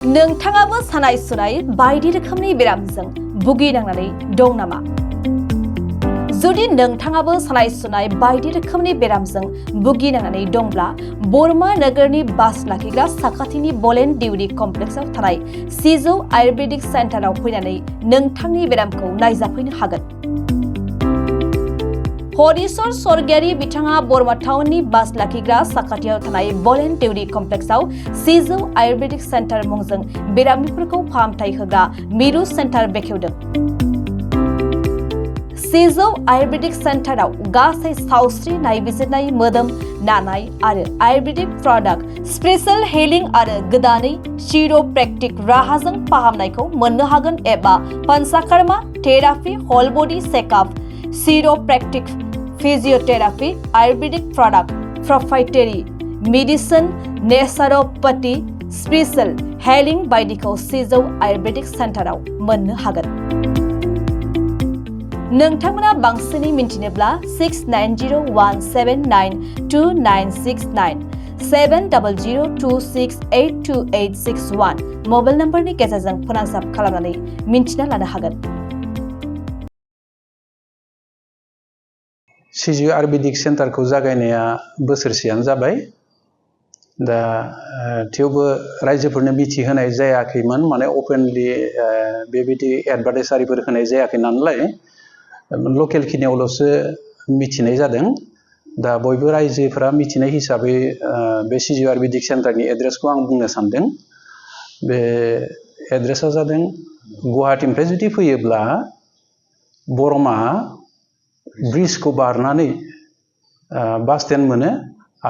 नोंथाङाबो सानाय सुनाय बायदि रोखोमनि बेरामजों भुगिनांनानै दं नामा? जुदि नोंथाङाबो सानाय सुनाय बायदि रोखोमनि बेरामजों भुगिनांनानै दंब्ला बरमा नोगोरनि बास लाखिग्रा साखाथिनि बलेन डिउरि कमप्लेक्सआव थानाय सिजौ आयुर्वेदिक सेन्टाराव फैनानै नोंथांनि बेरामखौ नायजाफैनो हागोन। हरिश्वर स्वर्गियारि बिथाङा बरमा टाउननि बास लाखिग्रा साखाथियाव थानाय बलेन डिउरि कमप्लेक्सआव सिजौ आयुर्वेदिक सेन्टार मुंजों बेरामिफोरखौ फाहामथाय होग्रा मिरु सेन्टार बेखेवदों। सिजौ आयुर्वेदिक सेन्टाराव गासै सावस्रि नायबिजिरनाय, मोदोम नानाय आरो आयुर्वेदिक प्रडाक्ट, स्पेशल हिलिं आरो गोदानै चिर'प्रेक्टिक राहाजों फाहामनायखौ मोननो हागोन एबा panchakarma therapy, whole body checkup, chiropractic, physiotherapy, ayurvedic product, proprietary medicine, naturopathy, special healing बायदिखौ सिजौ आयुर्वेदिक सेन्टाराव मोननो हागोन। नोंथांमोना बांसिनै मिन्थिनोब्ला 6901792969 7002682861 मबाइल नम्बरनि गेजेरजों फोनांजाब खालामनानै मिन्थिना लानो हागोन। सिजौ आयुर्वेदिक सेन्टारखौ जागायनाया बोसोरसेयानो जाबाय। दा थेवबो रायजोफोरनो मिथिहोनाय जायाखैमोन, माने अपेनलि बेबायदि एडभार्टाइज आरिफोर होनाय जायाखै नालाय लकेल खिनियावल'सो मिथिनाय जादों। दा बयबो रायजोफोरा मिथिनाय हिसाबै बे सिजौ आयुर्वेदिक सेन्टारनि एड्रेसखौ आं बुंनो सानदों। बे एड्रेसा जादों गुवाहाटीनिफ्राय जुदि फैयोब्ला बरमा ब्रिजखौ बारनानै बास स्टेन्ड मोनो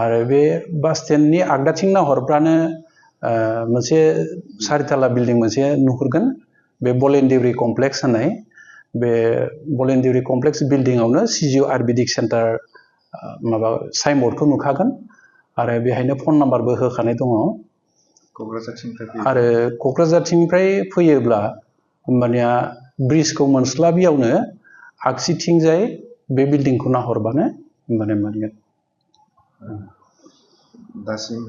आरो बे बास स्टेन्डनि आगदाथिं नाहरब्लानो मोनसे सारिथाला बिल्डिं मोनसे नुहुरगोन। बे बलेन डिउरि कमप्लेक्स होननाय बे बलेन डिउरि कमप्लेक्स बिल्डिंआवनो सिजौ आयुर्वेदिक सेन्टार माबा साइनबर्डखौ नुखागोन आरो बेहायनो फन नाम्बारबो होखानाय दङ। आरो क'क्राझारथिंनिफ्राय फैयोब्ला होमबानिया ब्रिजखौ मोनस्लाबियावनो आगसिथिंजाय बे बिल्डिंखौ नाहरबानो होमबानो मोनगोन। दासिम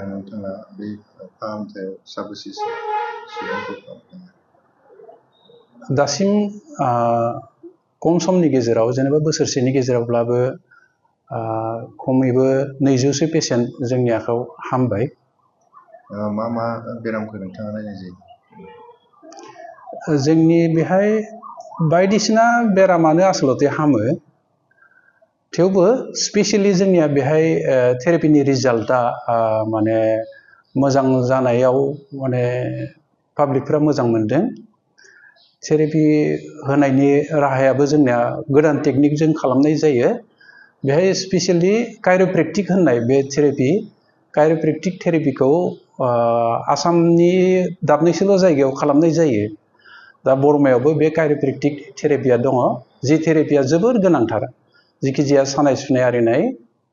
नोंथाङा बे फाहामथायाव साबेसे सुबुंखौ फाहामदों? दासिम खम समनि गेजेराव, जेनेबा बोसोरसेनि गेजेरावब्लाबो खमैबो 200सो पेसेन्ट जोंनि आखायाव हामबाय। मा मा बेरामखौ नोंथाङा नायनाय जायो? जोंनि बेहाय बायदिसिना बेरामानो आसलते हामो। थेवबो स्पेसियेलि जोंनिया बेहाय थेरापिनि रिजाल्टआ माने मोजां जानायाव माने पाब्लिकफोरा मोजां मोनदों। थेरापि होनायनि राहायाबो जोंनिया गोदान टेकनिकजों खालामनाय जायो। बेहाय स्पेसियेलि कायर'प्रेक्टिक होननाय बे थेरापि, कायर'प्रेक्टिक थेरापिखौ आसामनि दाबनैसोल' जायगायाव खालामनाय जायो। दा बरमायावबो बे कायर'प्रेक्टिक थेरापिया दङ, जि थेरापिया जोबोर गोनांथार। जिखिजाया सानाय सुनाय आरिनाय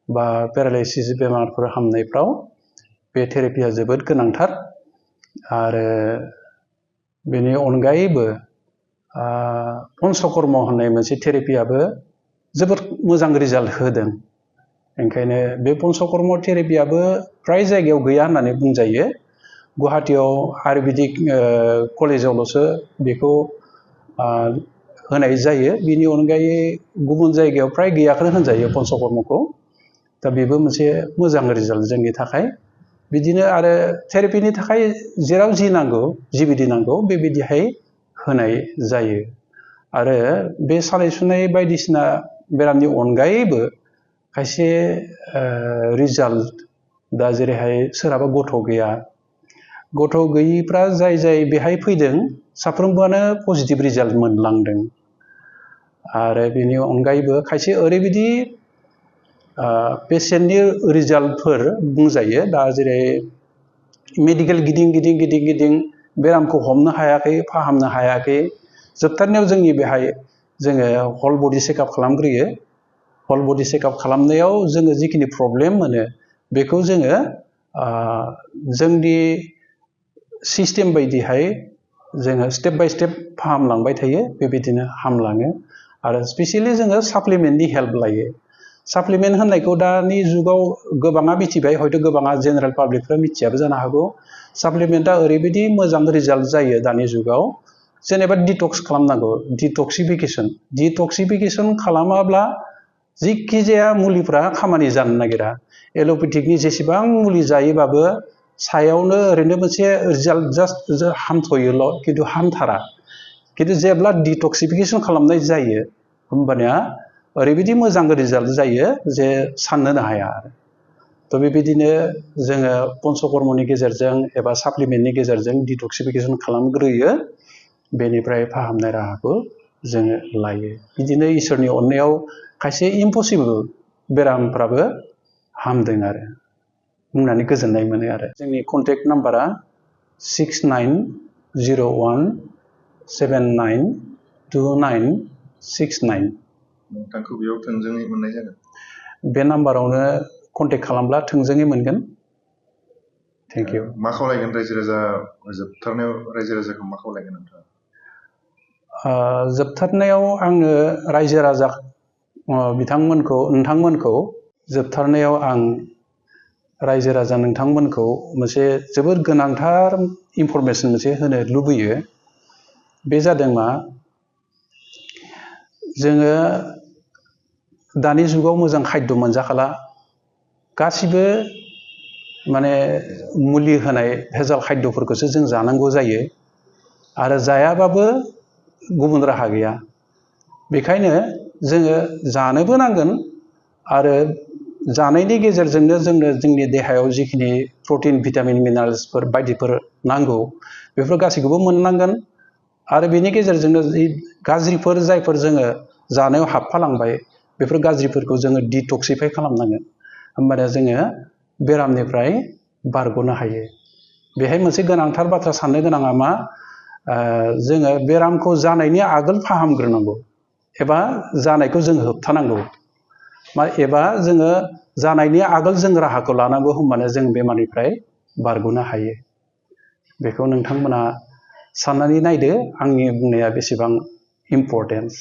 बा पेरालाइसिस बेमारफोर हामनायफ्राव बे थेरापिया जोबोद गोनांथार। आरो बेनि अनगायैबो पन्चकर्म होननाय मोनसे थेरापियाबो जोबोद मोजां रिजाल्ट होदों। ओंखायनो बे पन्चकर्म थेरापियाबो फ्राय जायगायाव गैया होननानै बुंजायो। गुवाहाटीयाव आयुर्वेदिक कलेजावल'सो बेखौ होनाय जायो। बिनि अनगायै गुबुन जायगायाव फ्राय गैयाखौनो होनजायो पन्चकर्मखौ। दा बेबो मोनसे मोजां रिजाल्ट जोंनि थाखाय। बिदिनो आरो थेरापिनि थाखाय जेराव जि नांगौ, जिबायदि नांगौ बेबायदिहाय होनाय जायो। आरो बे सानाय सुनाय बायदिसिना बेरामनि अनगायैबो खायसे रिजाल्ट, दा जेरैहाय सोरहाबा गथ' गैया, गथ' गैयिफ्रा जाय जाय बेहाय फैदों साफ्रोमबोआनो पजिटिभ रिजाल्ट मोनलांदों। आरो बेनि अनगायैबो खायसे ओरैबायदि पेसेन्टनि रिजाल्टफोर बुंजायो, दा जेरै मेडिकेल गिदिं बेरामखौ हमनो हायाखै, फाहामनो हायाखै, जोबथारनायाव जोंनि बेहाय जोङो हल बडि चेकआप खालामग्रोयो। हल बडि चेकआप खालामनायाव जोङो जिखिनि प्रब्लेम मोनो बेखौ जोङो जोंनि सिस्टेम बायदिहाय जोङो स्टेप बाय स्टेप फाहामलांबाय थायो, बेबायदिनो हामलाङो। आरो स्पेसियेलि जोङो साप्लिमेन्टनि हेल्प लायो। साप्लिमेन्ट होननायखौ दानि जुगाव गोबाङा मिथिबाय, हयथ' गोबाङा जेनेरेल पाब्लिकफ्रा मिथियाबो जानो हागौ। साप्लिमेन्टआ ओरैबायदि मोजां रिजाल्ट जायो दानि जुगाव, जेनेबा डिटक्स खालामनांगौ, डिटक्सिफिकेसन खालामाब्ला जिखि जाया मुलिफ्रा खामानि जानो नागिरा। एल'पेथिकनि जेसेबां मुलि जायोबाबो सायावनो ओरैनो मोनसे रिजाल्ट जास्ट हामथ'योल' खिन्थु हामथारा। खिन्थु जेब्ला डिटक्सिफिकेसन खालामनाय जायो होमबानिया ओरैबायदि मोजां रिजाल्ट जायो जे साननोनो हाया। थ' बेबायदिनो जोङो पन्चकर्मनि गेजेरजों एबा साप्लिमेन्टनि गेजेरजों डिटक्सिफिकेसन खालामग्रोयो, बेनिफ्राय फाहामनाय राहाखौ जोङो लायो। बिदिनो इसोरनि अननायाव खायसे इम्पसिबोल बेरामफ्राबो हामदों आरो बुंनानै गोजोननाय मोनो आरो। जोंनि कन्टेक्ट नाम्बारा 6901792969। नोंथांखौ बेयाव थोंजोङै मोननाय जागोन। बे नाम्बारावनो कन्टेक्ट खालामब्ला थोंजोङै मोनगोन। Thank you. मा खावलायगोन रायजो राजा, जोबथारनायाव रायजो राजाखौ मा खावलायगोन नोंथाङा? जोबथारनायाव आङो रायजो राजा नोंथांमोनखौ जोबथारनायाव आं रायजो राजा नोंथांमोनखौ मोनसे जोबोद गोनांथार इनफरमेसन मोनसे होनो लुबैयो। बे जादों मा, जोङो दानि जुगाव मोजां खायद' मोनजाखाला, गासिबो माने मुलि होनाय भेजाल खायद'फोरखौसो जों जानांगौ जायो आरो जायाबाबो गुबुन राहा गैया। बेखायनो जोङो जानोबो नांगोन आरो जानायनि गेजेरजोंनो जोंनो जोंनि देहायाव जिखिनि प्रटिन, भिटामिन, मिनारेल्सफोर बायदिफोर नांगौ बेफोर गासैखौबो मोननांगोन आरो बेनि गेजेरजोंनो गाज्रिफोर जायफोर जोङो जानायाव हाबफालांबाय बेफोर गाज्रिफोरखौ जोङो डिटक्सिफाइ खालामनांगोन। होमबाना जोङो बेरामनिफ्राय बारग'नो हायो। बेहाय मोनसे गोनांथार बाथ्रा साननो गोनाङा मा, जोङो बेरामखौ जानायनि आगोल फाहामग्रोनांगौ एबा जानायखौ जों होबथानांगौ, एबा जोङो जानायनि आगोल जों राहाखौ लानांगौ, होमबानो जों बेमारनिफ्राय बारग'नो हायो। बेखौ नोंथांमोना साननानै नायदो आंनि बुंनाया बेसेबां इम्परटेन्स।